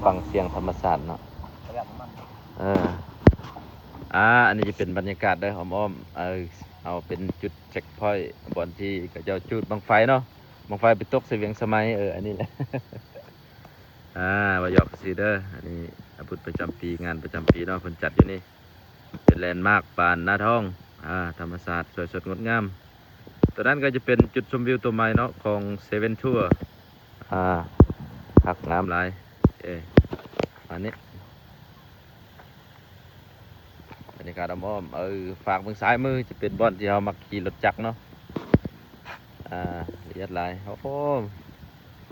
ຟັງສຽງທຳມະຊາດເນາະ. ເອີ ອ່າ ອັນນີ້ຈະເປັນບັນຍາກາດເດີ ອ້ອມໆ ເອີ ເອົາເປັນຈຸດເຊັກພອຍ ບ່ອນທີ່ເຂົາເຈົ້າຈູດບັ້ງໄຟເນາະ, ບັ້ງໄຟໄປຕົກໃສ່ວຽງສະໄໝ. ເອີ ອັນນີ້ແຫຼະ ອ່າ ວ່າຢອກຊື່ເດີ. ອັນນີ້ອາວຸດປະຈຳປີ ງານປະຈຳປີເນາະ ເພິ່ນຈັດຢູ່ນີ້ ເປັນແລນມາກບ້ານນາທອງ. ອ່າ ທຳມະຊາດສວຍສົດງົດງາມ. ຕົວນັ້ນກໍຈະເປັນຈຸດຊົມວິວຕົວໃໝ່ເນາະ ຂອງເຊເວັນທົວ. ອ່າ ຄັກງາມຫຼາຍ. ເອີ ອັນນີ້ ບັນຍາກາດອ້ອມໆ ເອີ ຝາກເບິ່ງຊ້າຍມືຈະເປັນບ່ອນທີ່ເຮົາມັກຂີ່ລົດຈັກເນາະ. ອ່າ ລະອຽດຫຼາຍ. ໂອ້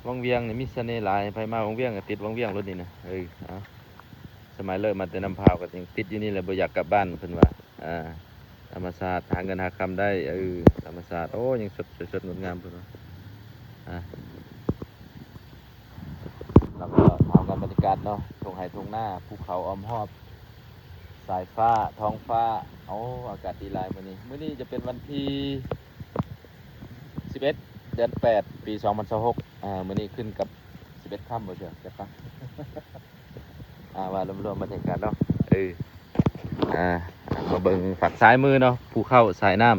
ວັງວຽງນີ້ມີສະເໜ່ຫຼາຍ, ໃຜມາວັງວຽງກໍຕິດວັງວຽງໂລດນີ້ນະ. ເອີ ເອົາ ສະໄໝເລີມາແຕ່ນ້ຳພ້າວກໍຍັງຕິດຢູ່ນີ້ແຫຼະ ບໍ່ຢາກກັບບ້ານເພິ່ນວ່າ. ອ່າ ທຳມະຊາດຫາເງິນຫາຄຳໄດ້. ເອີ ທຳມະຊາດ ໂອ້ ຍັງສົດ ສວຍສົດງົດງາມເພິ່ນວ່າ. ອ່າ ແລ້ວກໍຖາມກັນບັນຍາກາດເນາະ ທົ່ງໄຮ່ທົ່ງນາ ພູເຂົາອ້ອມຮອບ ສາຍຟ້າ ທ້ອງຟ້າ. ໂອ້ ອາກາດດີຫຼາຍມື້ນີ້. ມື້ນີ້ຈະເປັນວັນທີສິບເອັດ ເດືອນແປດ ປີສອງພັນຊາວຫົກ. ອ່າ ມື້ນີ້ຂຶ້ນກັບສິບເອັດຄ່ຳບໍ່ເຊື່ອ ຈັກປະ ອ່າ ວ່າລວມໆບັນຍາກາດເນາະ. ເອີ ອ່າ ມາເບິ່ງຝັ່ງຊ້າຍມືເນາະ ພູເຂົາ ສາຍນ້ຳ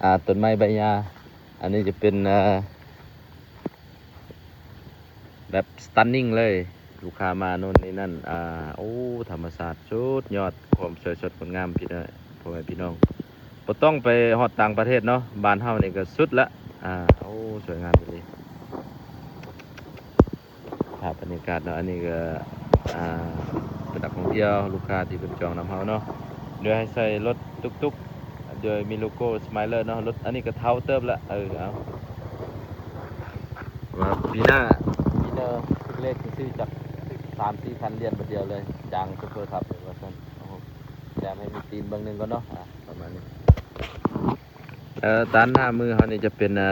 ອ່າ ຕົ້ນໄມ້ໃບຫຍ້າ. ອັນນີ້ຈະເປັນ ອ່າ ແບບ stunning ເລີຍ. ລູກຄ້າມາໂນ່ນນີ້ນັ້ນ ອ່າ ໂອ້ ທຳມະຊາດສຸດຍອດ ຄວາມສວຍສົດງົດງາມ ພີ່ນ້ອງ ພໍ່ແມ່ພີ່ນ້ອງ. ບໍ່ຕ້ອງໄປຮອດຕ່າງປະເທດເນາະ ບ້ານເຮົານີ້ກໍສຸດລະ. ອ່າ ໂອ້ ສວຍງາມອີ່ຫຼີ. ພາບບັນຍາກາດເນາະ ອັນນີ້ກໍ ອ່າ ເປັນນັກທ່ອງທ່ຽວ ລູກຄ້າທີ່ເພິ່ນຈອງນຳເຮົາເນາະ. ໂດຍໃຫ້ໃສ່ລົດຕຸກໆ ໂດຍມີໂລໂກ້ Smiler ເນາະ. ລົດອັນນີ້ກໍເຖົ້າເຕີບລະ. ເອີ ເອົາ ວ່າປີໜ້າ ປີໜ້າ ເລກຊື່ຈັກສາມສີ່ຄັນລຽນບາດດຽວເລີຍ ຈ້າງໂຊເຟີຂັບເລີຍວ່າຊັ້ນ. ໂອ້ ແຖມໃຫ້ມີຕີນເບິ່ງໜຶ່ງກ່ອນເນາະ. ອ່າ ປະມານນີ້. ເອີ ຕານໜ້າມືເຮົານີ້ຈະເປັນ ເອີ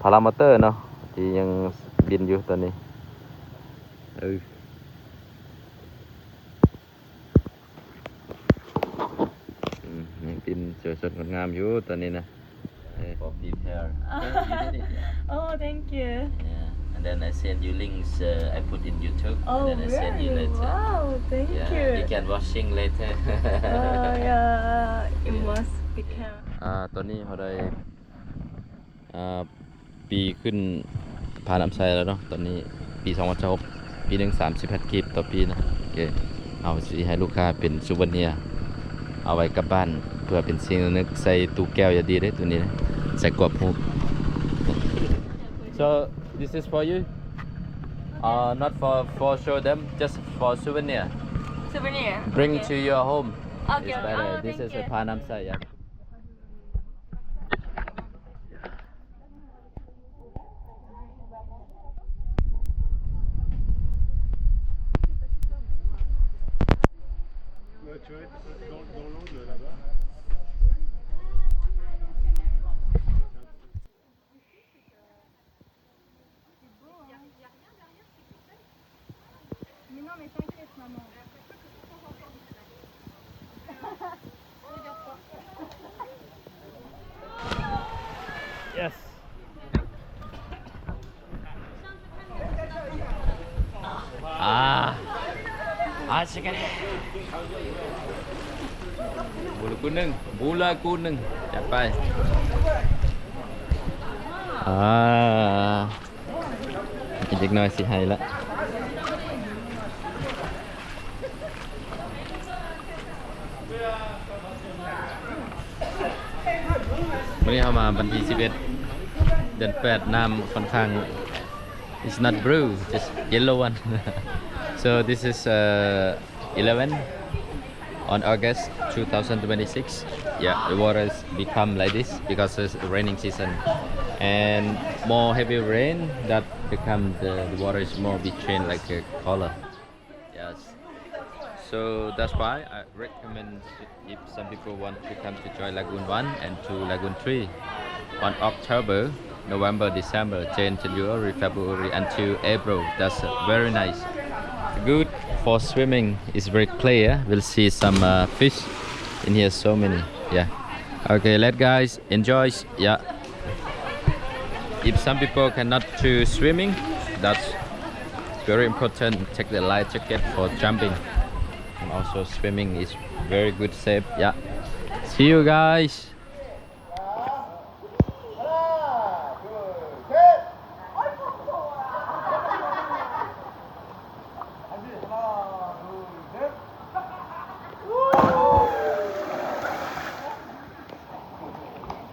Paramotor ເນາະ ທີ່ຍັງບິນຢູ່ຕອນນີ້. ເອີ ອືມ ຍັງບິນສວຍສົດງົດງາມຢູ່ຕອນນີ້ນະ. ເອີ for prepare. You did it, yeah. Oh, thank you. Yeah. And then I send you links, uh, I put in YouTube. Oh, and then I send you really? Later. Wow, thank you. Yeah, you can watching later. Oh, yeah. It must become. ອ່າ ຕອນນີ້ເຮົາໄດ້ ອ່າ ປີຂຶ້ນຜານ້ຳໃສແລ້ວເນາະ. ຕອນນີ້ປີສອງພັນຊາວຫົກ ປີໜຶ່ງສາມສິບພັນກີບຕໍ່ປີນະ. ໂອເຄ ເຮົາຊິໃຫ້ລູກຄ້າເປັນຊູເວເນຍ ເອົາໄວ້ກັບບ້ານ ເພື່ອເປັນສິ່ງລະນຶກ. ໃສ່ຕູ້ແກ້ວຢ່າງດີເດ້ ໂຕນີ້ນະ ໃສ່ກວບຮູບ. So this is for you. Uh, not for, for show them, just for souvenir. Souvenir. Bring to your home. Okay, okay. It's better. Oh, this is a ຜານ້ຳໃສ yeah. Ouais, tu vois, dans, dans l'angle là-bas. Mais non, mais t'inquiète, maman. Yes. ອ່າ ອາຊິກະ ບູລະກູໜຶ່ງ ບູລະກູໜຶ່ງ ຈັດໄປ. ອ່າ ອີກຈັກໜ້ອຍຊິໃຫ້ລະ. ມື້ນີ້ເຮົາມາວັນທີສິບເອັດ ເດືອນແປດ ນ້ຳຂ້ອນຂ້າງ it's not blue, just yellow one. So this is, uh, eleven on August two thousand twenty-six. Yeah, the water has become like this because it's raining season. And more heavy rain that become the, the water is more be change like a color. Yes. So that's why I recommend if some people want to come to Joy Lagoon one and two, Lagoon three on October, November, December, Jan, January, February until April. That's very nice. Good for swimming. It's very clear. We'll see some, uh, fish in here. So many. Yeah. Okay, let guys enjoy. Yeah. If some people cannot to swimming, that's Very important, take the life jacket for jumping. And also swimming is very good, safe. Yeah. See you guys.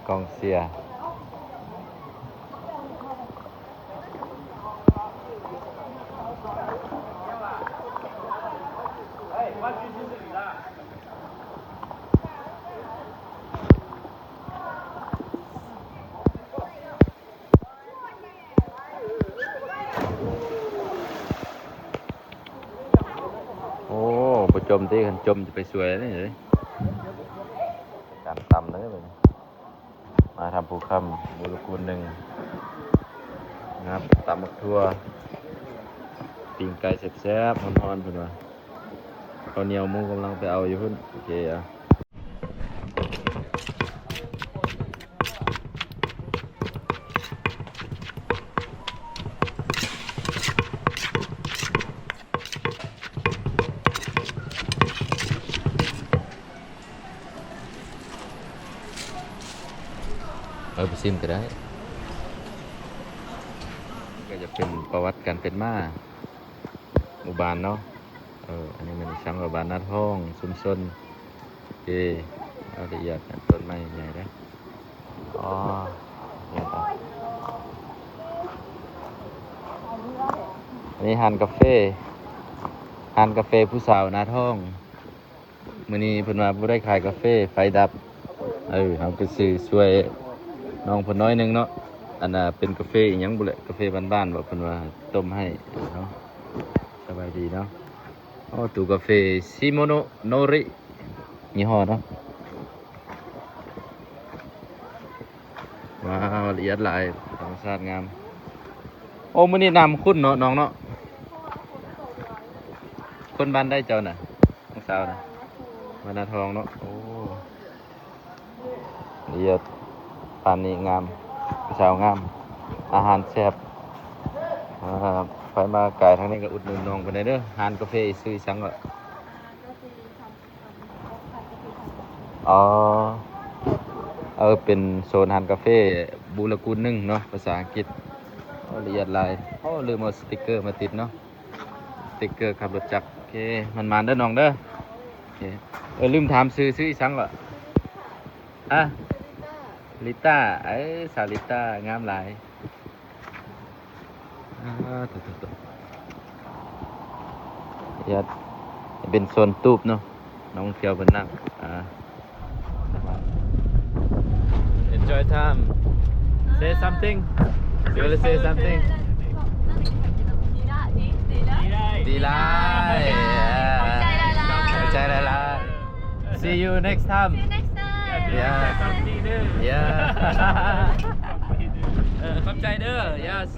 ກອງເຊຍ. ໂອ້ ບໍ່ຈົມຕິ ຄັນຈົມຈະໄປຊ່ວຍເດ້. ການຕຳເດີບັດນີ້ ມາທຳພູຄຳ ໝູລະກູນໜຶ່ງ ງາມ ຕຳໝາກຖົ່ວ ປີ້ງໄກ່ແຊບໆ ຮ້ອນໆ ເພິ່ນວ່າ ເຂົ້າໜຽວໝູກຳລັງໄປເອົາຢູ່ພຸ້ນ. ໂອເຄ ເອົາ ເອົາໄປຊິມກໍໄດ້. ກໍຈະເປັນປະຫວັດການເປັນມາ ໝູ່ບ້ານເນາະ. ເອີ ອັນນີ້ແມ່ນອີ່ສັງວ່າ ບ້ານນາທອງ ຊຸມຊົນ. ເອີ ລາຍລະອຽດ ຕົ້ນໄມ້ໃຫຍ່ເດ້. ອໍ ອັນນີ້ຮ້ານກາເຟ ຮ້ານກາເຟຜູ້ສາວນາທອງ. ມື້ນີ້ເພິ່ນວ່າບໍ່ໄດ້ຂາຍກາເຟ ໄຟດັບ. ເອີ ເຮົາກໍຊື້ຊ່ວຍນ້ອງເພິ່ນໜ້ອຍໜຶ່ງເນາະ. ອັນນ່າ ເປັນກາເຟອີ່ຫຍັງບໍ່ແຫຼະ ກາເຟບ້ານໆ ເພິ່ນວ່າຕົ້ມໃຫ້ເນາະ. ສະບາຍດີເນາະ. ໂອ້ ຕູ້ກາເຟ ຊິໂມໂນໂນຣິ ຍີ່ຫໍ້ເນາະ. ວ້າວ ລະອຽດຫຼາຍ ທຳມະຊາດງາມ. ໂອ້ ມື້ນີ້ນ້ຳຂຸ້ນເນາະນ້ອງເນາະ. ຄົນບ້ານໃດເຈົ້ານະ ນ້ອງສາວນະ? ບ້ານນາທອງເນາະ. ໂອ້ ລະອຽດປານນີ້ ງາມ ຜູ້ສາວງາມ ອາຫານແຊບ. ອ່າ ໃຜມາກາຍທາງນີ້ກໍອຸດໜູນນ້ອງເພິ່ນໄດ້ເດີ. ຮ້ານກາເຟຊື່ອີ່ສັງເກາະ? ອໍ ເອີ ເປັນໂຊນຮ້ານກາເຟບູລະກູນໜຶ່ງເນາະ ພາສາອັງກິດ. ໂອ້ ລະອຽດຫຼາຍ. ໂອ້ ລືມເອົາສະຕິກເກີມາຕິດເນາະ ສະຕິກເກີຂັບລົດຈັກ. ໂອເຄ ໝານໆເດີນ້ອງເດີ. ໂອເຄ ເອີ ລືມຖາມຊື່ ຊື່ອີ່ສັງເກາະ? ຮະ? ລິຕາ. ເອີ ສາວລິຕາ ງາມຫຼາຍ. ອ່າ ໂຕໆໆ ເຮັດເປັນໂຊນຕູບເນາະ ນັກທ່ອງທ່ຽວເພິ່ນນັ່ງ. ອ່າ Enjoy time. Say something. You wanna say something? ດີຫຼາຍ. ຂອບໃຈຫຼາຍໆ. ຂອບໃຈຫຼາຍໆ. See you next time. See you next time. Yeah. Yeah. ເອີ ຂອບໃຈເດີ. Yes.